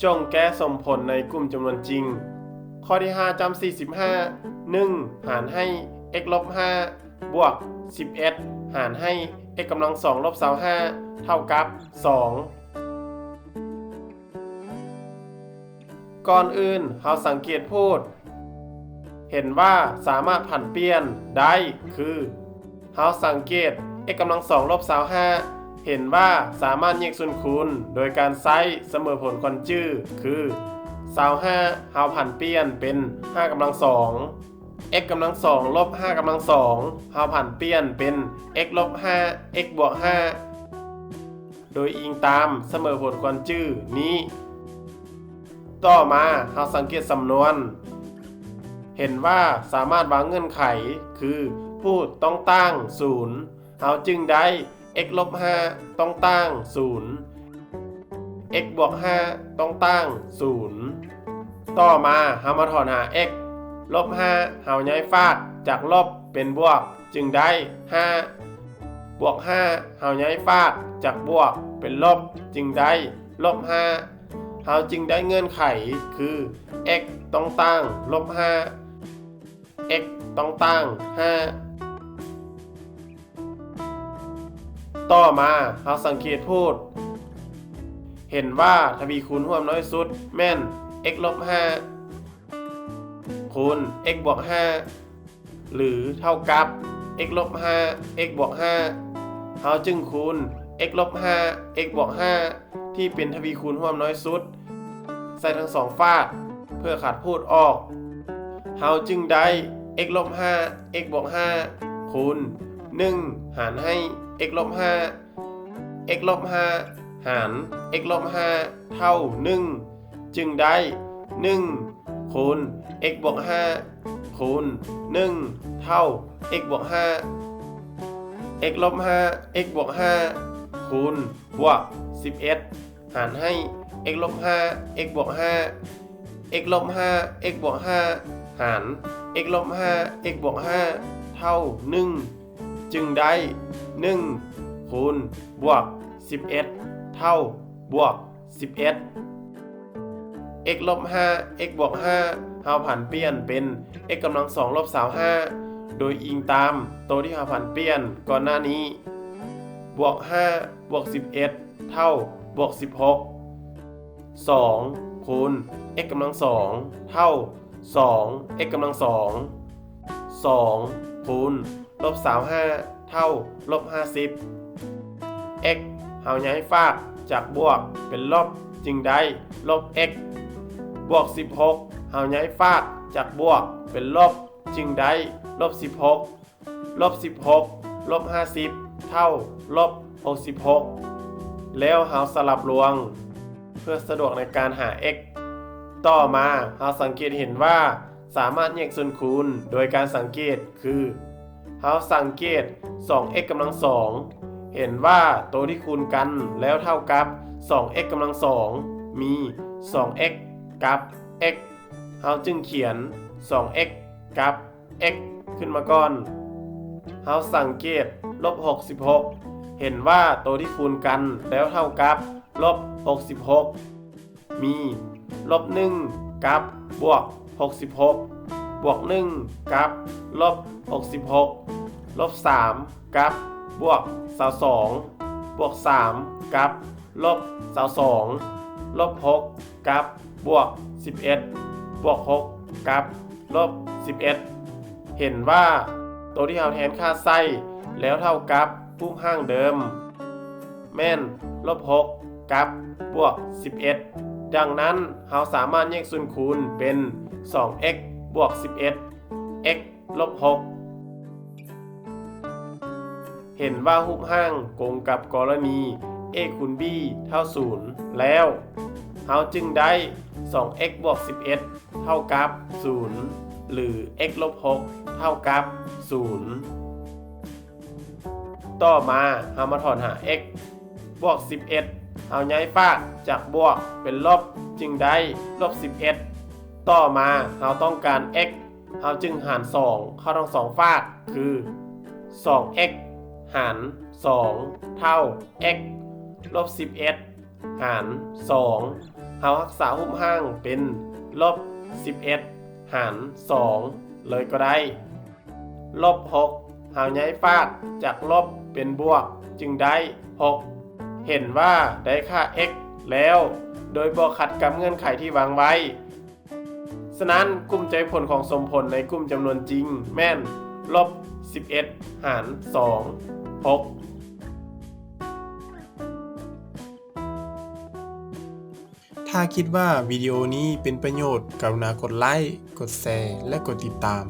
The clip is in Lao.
ຈົ່ງແກ້ສົມຜົນໃນກຸ່ມຈຳນວນຈິງ. ຂໍ້ທີຫ້າ ຈ້ຳສີ່ສິບຫ້າ ໜຶ່ງ ຫານໃຫ້ x ລົບຫ້າ ບວກ ສິບເອັດ ຫານໃຫ້ x ກຳລັງສອງ ລົບຊາວຫ້າ ເທົ່າກັບ ສອງ. ກ່ອນອື່ນເຮົາສັງເກດພູດ ເຫັນວ່າສາມາດຜັນປ່ຽນໄດ້ຄື ເຮົາສັງເກດ x ກຳລັງສອງ ລົບຊາວຫ້າ ເຫັນວ່າສາມາດແຍກສ່ວນຄູນໂດຍການໃຊ້ສະເໝີຜົນຄວນຈື່ຄື ຊາວຫ້າ ເຮົາຜັນປ່ຽນເປັນ ຫ້າກຳລັງສອງ, x ກຳລັງສອງ ລົບ ຫ້າກຳລັງສອງ ເຮົາຜັນປ່ຽນເປັນ x ລົບຫ້າ x ບວກຫ້າ ໂດຍອີງຕາມສະເໝີຜົນຄວນຈື່ນີ້. ຕໍ່ມາເຮົາສັງເກດສຳນວນ ເຫັນວ່າສາມາດວາງເງື່ອນໄຂຄື ພູດຕ້ອງຕ່າງສູນ ເຮົາຈຶ່ງໄດ້ x ລົບຫ້າຕ້ອງຕ່າງສູນ x ບວກຫ້າຕ້ອງຕ່າງສູນ. ຕໍ່ມາເຮົາມາຖອນຫາ x ລົບຫ້າ ເຮົາຍ້າຍຟາກຈາກລົບເປັນບວກ ຈຶ່ງໄດ້ຫ້າ ບວກຫ້າ ເຮົາຍ້າຍຟາກຈາກບວກເປັນລົບ ຈຶ່ງໄດ້ລົບຫ້າ ເຮົາຈຶ່ງໄດ້ເງື່ອນໄຂຄື x ຕ້ອງຕ່າງລົບຫ້າ x ຕ້ອງຕ່າງຫ້າ. ຕໍ່ມາເຮົາສັງເກດພູດ ເຫັນວ່າທະວີຄູນຮ່ວມນ້ອຍສຸດແມ່ນ x ລົບຫ້າ ຄູນ x ບວກຫ້າ ຫຼື ເທົ່າກັບ x ລົບຫ້າ x ບວກຫ້າ ເຮົາຈຶ່ງຄູນ x ລົບຫ້າ x ບວກຫ້າ ທີ່ເປັນທະວີຄູນຮ່ວມນ້ອຍສຸດ ໃສ່ທັງສອງຟາກເພື່ອຂັດພູດອອກ ເຮົາຈຶ່ງໄດ້ x ລົບຫ້າ x ບວກຫ້າ ຄູນ ໜຶ່ງ ຫານໃຫ້ x ລົບຫ້າ x ລົບຫ້າ ຫານ x ລົບຫ້າ ເທົ່າ ໜຶ່ງ ຈຶ່ງໄດ້ ໜຶ່ງ ຄູນ x ບວກຫ້າ ຄູນ ໜຶ່ງ ເທົ່າ x ບວກຫ້າ x ລົບຫ້າ x ບວກຫ້າ ຄູນ ບວກ ສິບເອັດ ຫານໃຫ້ x ລົບຫ້າ x ບວກຫ້າ x ລົບຫ້າ x ບວກຫ້າ ຫານ x ລົບຫ້າ x ບວກຫ້າ ເທົ່າ ໜຶ່ງ ຈຶ່ງໄດ້ ໜຶ່ງ ຄູນ ບວກ ສິບເອັດ ເທົ່າ ບວກ ສິບເອັດ. x ລົບຫ້າ x ບວກຫ້າ ເຮົາຜັນປ່ຽນເປັນ x ກຳລັງສອງ ລົບຊາວຫ້າ ໂດຍອີງຕາມໂຕທີ່ເຮົາຜັນປ່ຽນກ່ອນໜ້ານີ້ ບວກຫ້າ ບວກ ສິບເອັດ ເທົ່າ ບວກ ສິບຫົກ. ສອງ ຄູນ x ກຳລັງສອງ ເທົ່າ ສອງ x ກຳລັງສອງ. ສອງ ຄູນ ລົບຊາວຫ້າ ເທົ່າ ລົບຫ້າສິບ. x ເຮົາຍ້າຍຟາກຈາກບວກເປັນລົບ ຈຶ່ງໄດ້ ລົບ x ບວກ ສິບຫົກ ເຮົາຍ້າຍຟາກຈາກບວກເປັນລົບ ຈຶ່ງໄດ້ ລົບ ສິບຫົກ. ລົບ ສິບຫົກ ລົບ ຫ້າສິບ ເທົ່າ ລົບ ຫົກສິບຫົກ. ແລ້ວເຮົາສະຫຼັບລວງ ເພື່ອສະດວກໃນການຫາ x. ຕໍ່ມາເຮົາສັງເກດເຫັນວ່າ ສາມາດແຍກສ່ວນຄູນໂດຍການສັງເກດຄື ເຮົາສັງເກດ ສອງ x ກຳລັງສອງ ເຫັນວ່າໂຕທີ່ຄູນກັນແລ້ວເທົ່າກັບ ສອງ x ກຳລັງສອງ ມີ ສອງ x ກັບ x ເຮົາຈຶ່ງຂຽນ ສອງ x ກັບ x ຂຶ້ນມາກ່ອນ. ເຮົາສັງເກດ ລົບ ຫົກສິບຫົກ ເຫັນວ່າໂຕທີ່ຄູນກັນແລ້ວເທົ່າກັບ ລົບ ຫົກສິບຫົກ ມີ ລົບ ໜຶ່ງ ກັບ ບວກ ຫົກສິບຫົກ ບວກ ໜຶ່ງ ກັບ ລົບ ຫົກສິບຫົກ ລົບ ສາມ ກັບ ບວກ ຊາວສອງ ບວກ ສາມ ກັບ ລົບ ຊາວສອງ ລົບ ຫົກ ກັບ ບວກ ສິບເອັດ ບວກ ຫົກ ກັບ ລົບ ສິບເອັດ. ເຫັນວ່າໂຕທີ່ເຮົາແທນຄ່າໃສ່ແລ້ວເທົ່າກັບຮູບຮ່າງເດີມ ແມ່ນ ລົບ ຫົກ ກັບ ບວກ ສິບເອັດ. ດັ່ງນັ້ນ ເຮົາສາມາດແຍກສ່ວນຄູນເປັນ ສອງ x ບວກ ສິບເອັດ x ລົບ ຫົກ. ເຫັນວ່າຮູບຮ່າງກົງກັບກໍລະນີ a ຄູນ b ເທົ່າ ສູນ ແລ້ວ ເຮົາຈຶ່ງໄດ້ ສອງ x ບວກ ສິບເອັດ ເທົ່າກັບ ສູນ ຫຼື x ລົບ ຫົກ ເທົ່າກັບ ສູນ. ຕໍ່ມາເຮົາມາຖອນຫາ x ບວກ ສິບເອັດ ເຮົາຍ້າຍຟາກຈາກບວກເປັນລົບ ຈຶ່ງໄດ້ ລົບ ສິບເອັດ. ຕໍ່ມາເຮົາຕ້ອງການ x ເຮົາຈຶ່ງຫານ ສອງ ເຂົ້າທັງສອງຟາກ ຄື ສອງ x ຫານ ສອງ ເທົ່າ x ລົບ ສິບເອັດ ຫານ ສອງ ເຮົາຮັກສາຮູບຮ່າງເປັນລົບສິບເອັດຫານສອງເລີຍກໍໄດ້. ລົບຫົກ ເຮົາຍ້າຍຟາກຈາກລົບເປັນບວກ ຈຶ່ງໄດ້ຫົກ. ເຫັນວ່າໄດ້ຄ່າ x ແລ້ວ ໂດຍບໍ່ຂັດກັບເງື່ອນໄຂທີ່ວາງໄວ້. ສະນັ້ນ, ກຸ່ມໃຈຜົນຂອງສົມຜົນໃນກຸ່ມຈຳນວນຈິງແມ່ນລົບສິບເອັດຫານສອງ ຫົກ. ຖ້າຄິດວ່າວິດີໂອນີ້ເປັນປະໂຫຍດ, ກະລຸນາກົດໄລ້, ກົດແຊ ແລະ ກົດຕິດຕາມ.